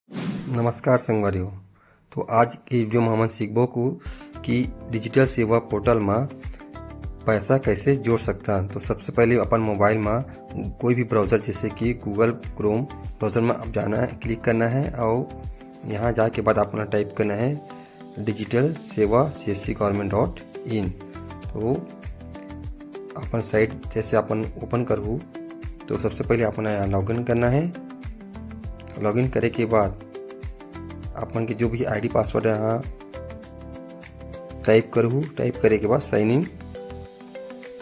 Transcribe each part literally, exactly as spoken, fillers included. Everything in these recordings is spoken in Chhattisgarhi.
नमस्कार संगवारी हो, तो आज के वीडियो में हमन सीखबो कु कि डिजिटल सेवा पोर्टल में पैसा कैसे जोड़ सकथन। तो सबसे पहले अपन मोबाइल में कोई भी ब्राउज़र, जैसे कि Google Chrome ब्राउज़र में आप जाना है, क्लिक करना है और यहाँ जाके बाद अपना टाइप करना है डिजिटल सेवा सीएससी गवर्नमेंट डॉट इन। तो अपन साइट जैसे अपन ओपन करहू, तो सबसे पहले अपना यहाँ लॉगिन करना है। लॉगिन करे के बाद अपन के जो भी आईडी पासवर्ड है, यहाँ टाइप करहू। टाइप करे के बाद साइन इन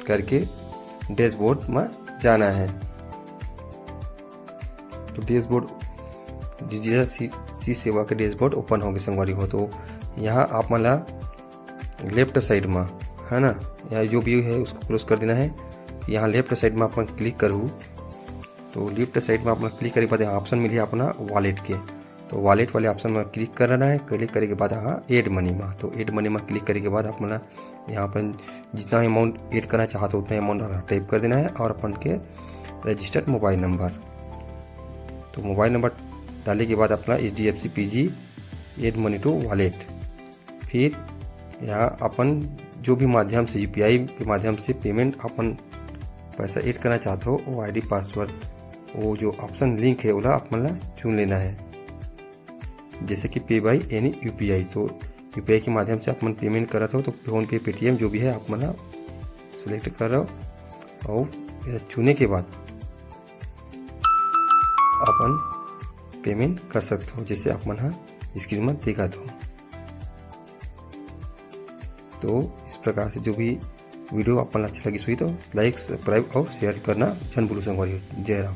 करके डैशबोर्ड में जाना है। तो डैशबोर्ड, डिजिटल सी, सी सेवा के डैशबोर्ड ओपन होगे संगवारी हो। तो यहाँ आप मन ला लेफ्ट साइड में, है ना, यहाँ जो भी है उसको क्लोज कर देना है। यहाँ लेफ्ट साइड में अपन क्लिक करहू, तो लेफ्ट साइड में अपन क्लिक करे के बाद यहाँ ऑप्शन मिली अपना वॉलेट के। तो वॉलेट वाले ऑप्शन में क्लिक करना है। क्लिक करे के बाद यहाँ एड मनी में, तो एड मनी में क्लिक करे के बाद आप मन ला यहाँ पर जितना अमाउंट ऐड करना चाहते हो उतना अमाउंट टाइप कर देना है और अपन के रजिस्टर्ड मोबाइल नंबर। तो मोबाइल नंबर डाले के बाद अपना H D F C P G add money to wallet, फिर यहाँ अपन जो भी माध्यम से, यूपीआई के माध्यम से पेमेंट अपन पैसा ऐड करना चाहते हो, वो आईडी पासवर्ड, वो जो ऑप्शन लिंक है, ओला आप मन ला चुन लेना है, जैसे कि पे बाई एनी यूपीआई। तो यूपीआई के माध्यम से आप मन पेमेंट करत हो, तो फोन पे, पेटीएम जो भी है, आप मन ला सिलेक्ट करो और ये चुने के बाद अपन पेमेंट कर सकते हो, जैसे आप मन हा स्क्रीन में देखत हो। तो इस प्रकार से जो भी वीडियो आप मन ला अच्छा लगिस होही, तो लाइक, सब्सक्राइब और शेयर करना झन भूलू संगवारी हो। जय राम।